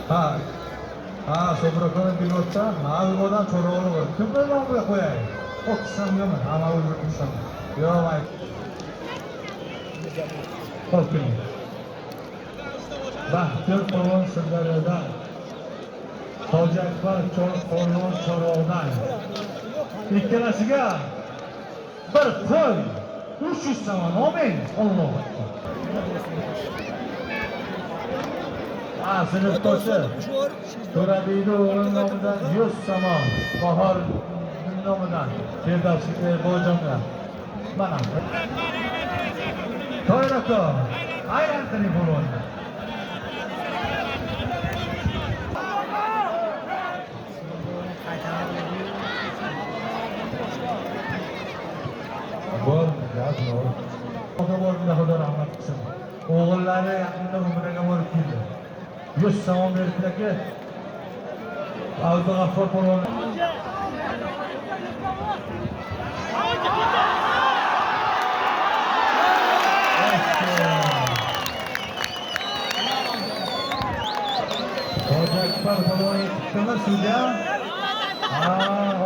Ha. Ha, Sobrakona Bilotda, Nalgodan Chorog'li bor. Kim bilan bu qo'yay? Oqsamgami? Hamma o'zi qilsam. Yo'q, ay. Xo'p, Baxtiyor polvon Sirdaryodan. Hoji Akbar polvon Chorog'dan. Ikkalasiga bir qo'y 300 somon olmang. Allohu akbar. Ha, sinfdoshi To'rabiydi o'g'li nomidan 100 somon, Bahor nomidan Firdavs Bobojonga. Mana. To'yir aka, aylantiring polvonni. Bo'ldi, gap yo'q. Xudo bordi, Xudo rahmat qilsin. O'g'illari yaqinda umraga borib keldi. 100 somon berdilarki, Abdug'affur polvon. Hoji Akbar polvon yetibdimi sudya? Ha.